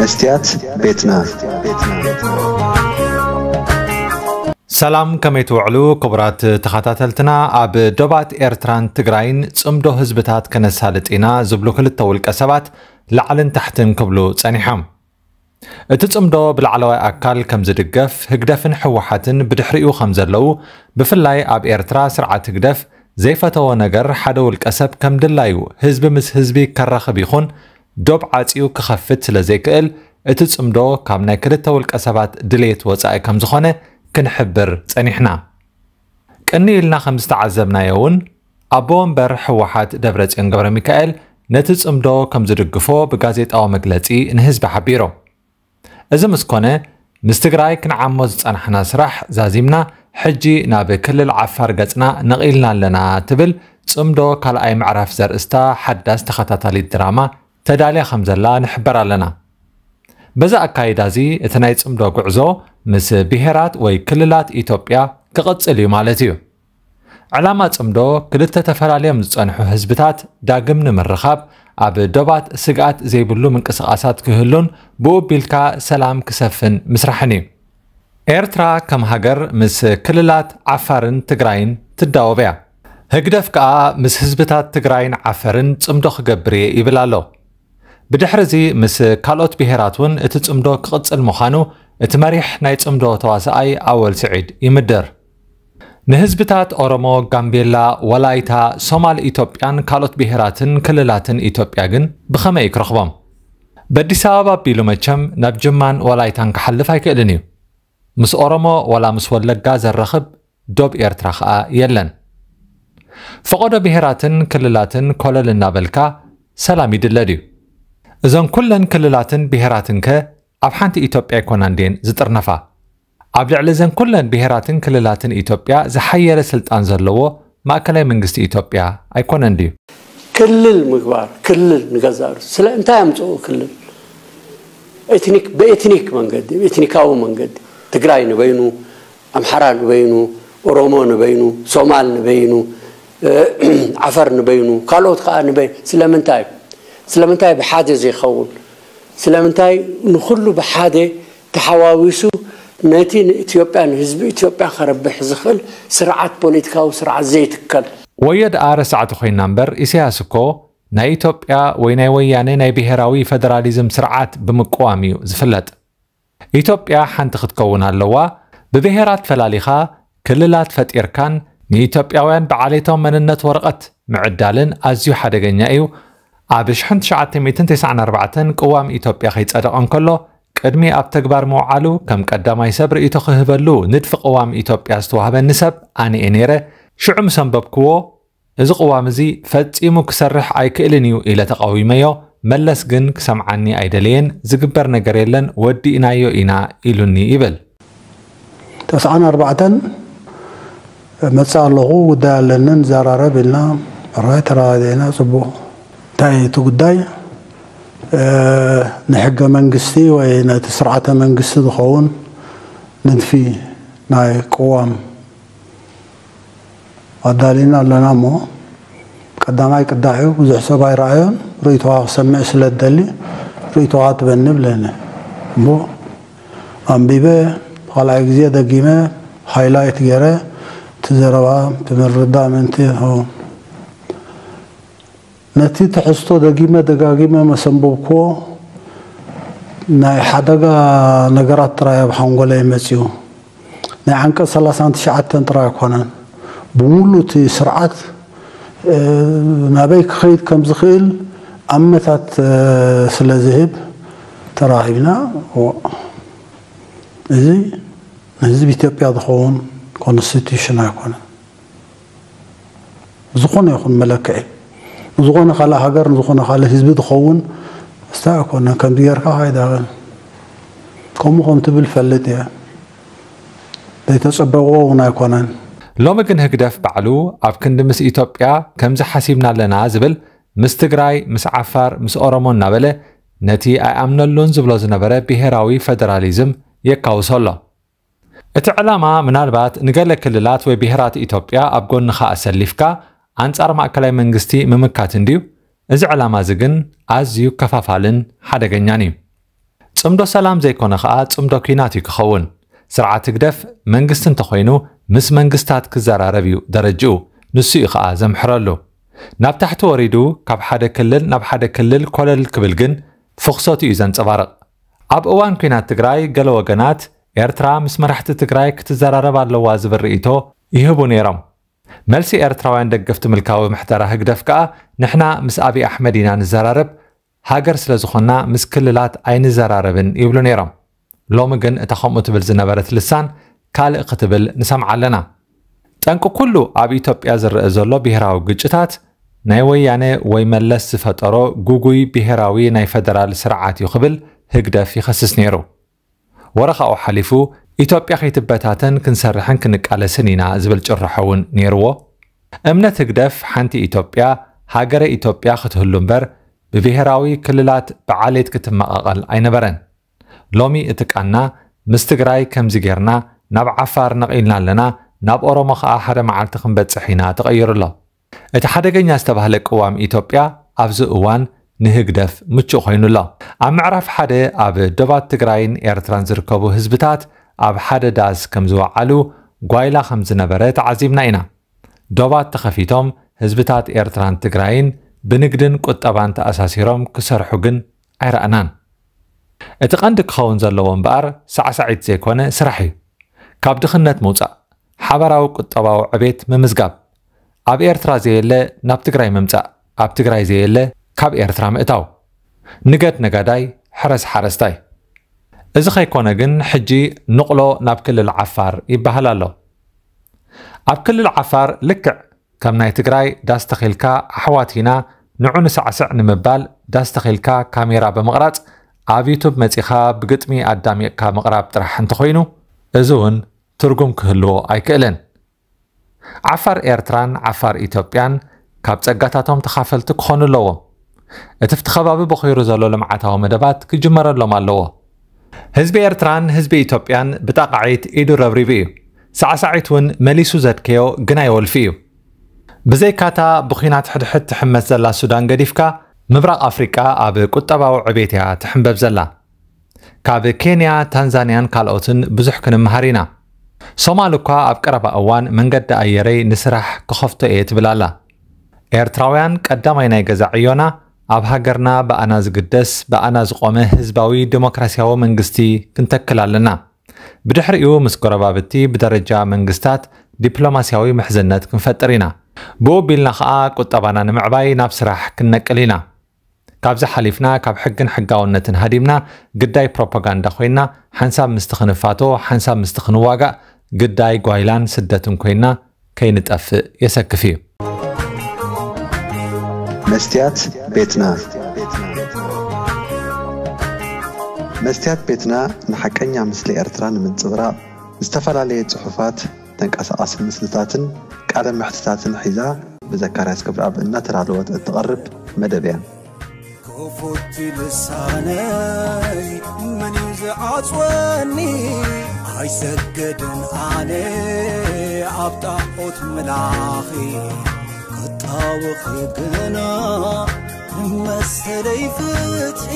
መስትያት ቤትና። ሰላም፣ ከመይ ትውዕሉ ክቡራት ተኸታተልትና? ኣብ ዶባት ኤርትራን ትግራይን ጽምዶ ህዝብታት ከነሳልጥ ኢና ዝብሉ ክልተ ውልቀ ሰባት ላዕልን ታሕትን ክብሉ ጸኒሖም። እቲ ጽምዶ ብላዕለዋይ ኣካል ከም ዝድገፍ፣ ህግደፍን ህወሓትን ብድሕሪኡ ከም ዘለዉ፣ ብፍላይ ኣብ ኤርትራ ስርዓት ህግደፍ ዘይፈተዎ ነገር ሓደ ውልቀ ሰብ ከም ድላዩ ህዝቢ ምስ ህዝቢ ከራኽብ ይኹን ዶብ ዓጽዩ ክኸፍት ስለ ዘይክእል፣ እቲ ጽምዶ ካብ ናይ ክልተ ውልቀ ሰባት ድሌት ወጻኢ ከም ዝኾነ ክንሕብር ጸኒሕና። ቅኒ ኢልና ከም ዝተዓዘብናዮ እውን፣ ኣቦ ወንበር ህወሓት ደብረጽዮን ገብረ ሚካኤል ነቲ ጽምዶ ከም ዝድግፎ ብጋዜጣዊ መግለጺ ንህዝቢ ሓቢሩ። እዚ ምስ ኮነ፣ ምስ ትግራይ ክንዓሞ ዝጸናሕና ስራሕ ዛዚምና፣ ሕጂ ናብ ክልል ዓፋር ገጽና ነቒልና ኣለና፣ ትብል ጽምዶ ካልኣይ ምዕራፍ ዘርእስታ ሓዳስ ተኸታታሊት ድራማ ተዳልያ ከም ዘላ ንሕበር ኣለና። በዚ ኣካይዳ እዚ፣ እቲ ናይ ጽምዶ ጉዕዞ ምስ ብሄራት ወይ ክልላት ኢትዮጵያ ክቕጽል እዩ ማለት እዩ። ዕላማ ጽምዶ፣ ክልተ ተፈላልዮም ዝጸንሑ ህዝብታት ዳግም ንምርኻብ፣ ኣብ ዶባት ስግኣት ዘይብሉ ምንቅስቓሳት ክህሉን ብኡ ቢልካ ሰላም ክሰፍን ምስራሕን እዩ። ኤርትራ ከም ሃገር ምስ ክልላት ዓፋርን ትግራይን ትዳወብ እያ። ህግደፍ ከኣ ምስ ህዝብታት ትግራይን ዓፈርን ጽምዶ ክገብር እየ ይብል ኣሎ። ብድሕሪ እዚ ምስ ካልኦት ብሄራት እውን እቲ ጽምዶ ክቕጽል ምዃኑ እቲ መሪሕ ናይ ጽምዶ ተዋሳኣይ ኣወል ስዒድ ይምድር። ንህዝብታት ኦሮሞ፣ ጋምቤላ፣ ወላይታ፣ ሶማል ኢትዮጵያን ካልኦት ብሄራትን ክልላትን ኢትዮጵያ ግን ብኸመይ ክረኽቦም? በኣዲስ ኣበባ ኣቢሉ መቸም ናብ ጅማን ወላይታን ክሓልፍ ኣይክእልን እዩ። ምስ ኦሮሞ ዋላ ምስ ወለጋ ዘራኽብ ዶብ ኤርትራ ኸኣ የለን። ፈቐዶ ብሄራትን ክልላትን ኮለል እናበልካ ሰላም ይድለ ድዩ? እዘን ኩለን ክልላትን ብሄራትንከ ኣብ ሓንቲ ኢትዮጵያ ኣይኮናን ድየን ዝጥርነፋ? ኣብ ልዕሊ እዘን ኩለን ብሄራትን ክልላትን ኢትዮጵያ ዝሓየለ ስልጣን ዘለዎ ማእከላይ መንግስቲ ኢትዮጵያ ኣይኮነን ድዩ? ክልል ምግባር፣ ክልል ንገዛእ ርእሱ። ስለ እንታይ ኣምጽኡ ክልል? ኤትኒክ፣ ብኤትኒክ መንገዲ፣ ብኤትኒካዊ መንገዲ። ትግራይ ንበይኑ፣ ኣምሓራ ንበይኑ፣ ኦሮሞ ንበይኑ፣ ሶማል ንበይኑ፣ እ፣ ዓፈር ንበይኑ፣ ካልኦት ከኣ ንበይ-፣ ስለምንታይ? ስለምንታይ ብሓደ ዘይኸውን? ስለምንታይ ንኹሉ ብሓደ ተሓዋዊሱ ነቲ ንኢትዮጵያ፣ ንህዝቢ ኢትዮጵያ ከረብሕ ዝኽእል ስርዓት፣ ፖለቲካዊ ስርዓት ዘይትከል? ወዮ ደኣ ረሳዕቲ ኮይና እምበር፣ ኢሳያስ እኮ ናይ ኢትዮጵያ ወይ ናይ ወያነ ናይ ብሄራዊ ፈደራሊዝም ስርዓት ብምቅዋም እዩ ዝፍለጥ። ኢትዮጵያ ሓንቲ ክትከውን ኣለዋ። ብብሄራት ፈላሊኻ ክልላት ፈጢርካን ንኢትዮጵያውያን ብዓሌቶም መንነት ወረቐት ምዕዳልን ኣዝዩ ሓደገኛ እዩ። ኣብ ሽሕን ትሽዓተ ሚእትን ተስዓን ኣርባዕተን ቅዋም ኢትዮጵያ ከይጸደቐ እንከሎ፣ ቅድሚ ኣብ ተግባር ምውዓሉ ከም ቀዳማይ ሰብ ርእይቶ ክህበሉ ንድፊ ቅዋም ኢትዮጵያ ዝተዋህበኒ ሰብ ኣነ እየ ነይረ። ሽዑ ምስ ኣንበብክዎ፣ እዚ ቅዋም እዚ ፈጺሙ ክሰርሕ ኣይክእልን እዩ ኢለ ተቓዊመዮ። መለስ ግን ክሰምዓኒ ኣይደለየን። ዝግበር ነገር የለን፣ ወዲእናዮ ኢና ኢሉኒ ይብል። ተስዓን ኣርባዕተን መጽእ ኣለኹ፣ ጉዳይ ኣለኒ፣ ንዘራረብ ኢልና፣ ሕራይ ተራዳዲእና፣ ጽቡቕ። እንታይ እቲ ጉዳይ? እ፣ ንሕገ መንግስቲ ወይ ነቲ ስርዓተ መንግስቲ ዝኸውን ንድፊ ናይ ቅዋም ኣዳሊና ኣለና እሞ፣ ቀዳማይ ቅዳሕ እዩ፣ ብዙሕ ሰብ ኣይረኣዮን፣ ርእይቶኻ ክሰምዕ ስለ ዝደሊ፣ ርእይቶኻ ትበኒ ብለኒ። እሞ ኣንቢበ፣ ካልኣይ ግዜ ደጊመ፣ ሃይላይት ገይረ፣ እቲ ዘረባ፣ እቲ ምርዳእ ምእንቲ፣ ኦ። ነቲ ትሕዝቶ ደጊመ ደጋጊመ መሰንበብክዎ፣ ናይ ሓደጋ ነገራት ጥራይ ኣብ ሓንጎለይ መጺኡ። ናይ ዓንቀጽ ሰላሳን ትሽዓተን ጥራይ ኣይኮነን። ብምሉእ እቲ ስርዓት፣ እ፣ ናበይ ክኸይድ ከም ዝኽእል ኣመታት፣ እ፣ ስለ ዝህብ ተራኺብና። ኦ፣ እዚ ንህዝቢ ኢትዮጵያ ዝኸውን ኮንስቲቱሽን ኣይኮነን። ዝኾነ ይኹን መለክዒ፣ ንዝኾነ ካልእ ሃገር፣ ንዝኾነ ካልእ ህዝቢ ዝኸውን፣ እስታ ኣይኮነን፣ ከምዚ ጌርካ ካይድ ኣይበል። ከምኡ ከም ትብል ፈልጥ እየ። ዘይተጸበቕዎ እውን ኣይኮነን። ሎሚ ግን ህግደፍ ባዕሉ ኣብ ክንዲ ምስ ኢትዮጵያ ከምዚ ሓሲብና ኣለና ዝብል፣ ምስ ትግራይ፣ ምስ ዓፋር፣ ምስ ኦሮሞ እናበለ ነቲ ኣይኣምነሉን ዝብሎ ዝነበረ ብሄራዊ ፈደራሊዝም የካውሶ ኣሎ። እቲ ዕላማ ምናልባት ንገለ ክልላት ወይ ብሄራት ኢትዮጵያ ኣብ ጎንኻ ኣሰሊፍካ ኣንጻር ማእከላይ መንግስቲ ምምካት እንድዩ። እዚ ዕላማ እዚ ግን ኣዝዩ ከፋፋልን ሓደገኛን እዩ። ጽምዶ ሰላም ዘይኮነ ከኣ ጽምዶ ኲናት እዩ ክኸውን። ስርዓት ህግደፍ መንግስቲ እንተኾይኑ ምስ መንግስታት ክዘራረብ እዩ ደረጅኡ፣ ንሱ እዩ ከኣ ዘምሕረሉ። ናብ ታሕቲ ወሪዱ ካብ ሓደ ክልል ናብ ሓደ ክልል ኮለል ክብል ግን ፍኽሶቱ እዩ ዘንጸባርቕ። ኣብ እዋን ኲናት ትግራይ ገለ ወገናት ኤርትራ ምስ መራሕቲ ትግራይ ክትዘራረብ ኣለዋ ዝብል ርእይቶ ይህቡ ነይሮም። መልሲ ኤርትራውያን ደገፍቲ ምልካዊ ምሕደራ ህግደፍ ከኣ ንሕና ምስ ኣብይ ኣሕመድ ኢና ንዘራረብ፣ ሃገር ስለ ዝኾንና ምስ ክልላት ኣይንዘራረብን ይብሉ ነይሮም። ሎሚ ግን እታ ከምኡ ትብል ዝነበረት ልሳን ካልእ ክትብል ንሰምዓ ኣለና። ጠንቂ ኩሉ ኣብ ኢትዮጵያ ዝረአ ዘሎ ብሄራዊ ግጭታት ናይ ወያነ ወይ መለስ ዝፈጠሮ ጉጉይ ብሄራዊ ናይ ፈደራል ስርዓት እዩ ክብል ህግደፍ ይኸስስ ነይሩ። ወረኻኡ ሓሊፉ ኢትዮጵያ ከይትበታተን ክንሰርሕን ክንቃለስን ኢና ዝብል ጭርሖ እውን ነይርዎ። እምነት ህግደፍ ሓንቲ ኢትዮጵያ፣ ሃገረ ኢትዮጵያ ክትህሉ እምበር ብብሄራዊ ክልላት ብዓሌት ክትመቓቐል ኣይነበረን። ሎሚ እቲ ቃና ምስ ትግራይ ከምዚ ጌርና ናብ ዓፋር ነቒልና ኣለና፣ ናብ ኦሮሞ ኸኣ ሓደ መዓልቲ ክንበጽሕ ኢና ተቐይሩ ኣሎ። እቲ ሓደገኛ ዝተባህለ ቅዋም ኢትዮጵያ ኣብዚ እዋን ንህግደፍ ምቹእ ኮይኑ ኣሎ። ኣብ ምዕራፍ ሓደ ኣብ ዶባት ትግራይን ኤርትራን ዝርከቡ ህዝብታት ኣብ ሓደ ዳስ ከም ዝወዓሉ ጓይላ ከም ዝነበረ ተዓዚብና ኢና። ዶባት ተኸፊቶም ህዝብታት ኤርትራን ትግራይን ብንግድን ቁጠባን ተኣሳሲሮም ክሰርሑ ግን ኣይረኣናን። እቲ ቀንዲ ክኸውን ዘለዎ እምበኣር ሳዕሳዒት ዘይኮነ ስራሕ እዩ። ካብ ድኽነት ምውጻእ፣ ሓባራዊ ቁጠባዊ ዕቤት ምምዝጋብ። ኣብ ኤርትራ ዘየለ ናብ ትግራይ ምምጻእ፣ ኣብ ትግራይ ዘየለ ካብ ኤርትራ ምእታው። ንገድ ነጋዳይ፣ ሕረስ ሓረስታይ። እዚ ከይኮነ ግን ሕጂ ንቕሎ ናብ ክልል ዓፋር ይበሃል ኣሎ። ኣብ ክልል ዓፋር ልክዕ ከም ናይ ትግራይ ዳስ ተኺልካ ኣሕዋት ኢና ንዑ ንሳዕስዕ ንምባል ዳስ ተኺልካ ካሜራ ብምቕራጽ ኣብ ዩቱብ መጺኻ ብግጥሚ ኣዳሚቕካ ምቕራብ ጥራሕ እንተኾይኑ እዚ እውን ትርጉም ክህልዎ ኣይክእልን። ዓፋር ኤርትራን ዓፋር ኢትዮጵያን ካብ ጸጋታቶም ተኻፈልቲ ክኾኑ ኣለዎም። እቲ ፍቲ ከባቢ በኺሩ ዘሎ ልምዓታዊ መደባት ክጅመረሎም ኣለዎ። ህዝቢ ኤርትራን ህዝቢ ኢትዮጵያን ብጣቓዒት ኢዱ ረብሪቡ እዩ። ሳዕሳዒት እውን መሊሱ ዘድከዮ ግናይ ወልፊ እዩ። ብዘይካታ ብኲናት ሕድሕድ ትሕመስ ዘላ ሱዳን ገዲፍካ ምብራቕ ኣፍሪቃ ኣብ ቁጠባዊ ዕቤት እያ ትሕንበብ ዘላ። ካብ ኬንያ፣ ታንዛንያን ካልኦትን ብዙሕ ክንመሃር ኢና። ሶማል እኳ ኣብ ቀረባ እዋን መንገዲ ኣየረይ ንስራሕ ክኸፍቶ እየ ትብል ኣላ። ኤርትራውያን ቀዳማይ ናይ ገዛ ዕዮና ኣብ ሃገርና ብኣና ዝግደስ ብኣና ዝቖመ ህዝባዊ ዴሞክራሲያዊ መንግስቲ ክንተክል ኣለና። ብድሕሪኡ ምስ ጎረባብቲ ብደረጃ መንግስታት ዲፕሎማሲያዊ ምሕዝነት ክንፈጥር ኢና። ብኡ ቢልና ኸኣ ቁጠባና ንምዕባይ ናብ ስራሕ ክንነቅል ኢና። ካብዚ ሓሊፍና ካብ ሕግን ሕጋውነትን ሃዲምና ግዳይ ፕሮፓጋንዳ ኮይና ሓንሳብ ምስቲ ክንፋቶ ሓንሳብ ምስቲ ክንዋጋእ ግዳይ ጓይላን ስደትን ኮይና ከይንጠፍእ የሰክፍ እዩ። መስትያት ቤትና። መስትያት ቤትና ንሓቀኛ ምስሊ ኤርትራ ንምንጽብራቕ ዝተፈላለየ ጽሑፋት፣ ተንቀሳቓሲ ምስልታትን ቃለ መሕትታትን ሒዛ ብዘካርያስ ገብረኣብ እናተዳለወት እትቐርብ መደብ እያ። ክፉት ልሳነይ መን እዩ ዝዓጽወኒ? ኣይሰገድን ኣነ ኣብ ጣዖት ምላኺ ክጣወኺ ግና መሰለይ ፍትሒ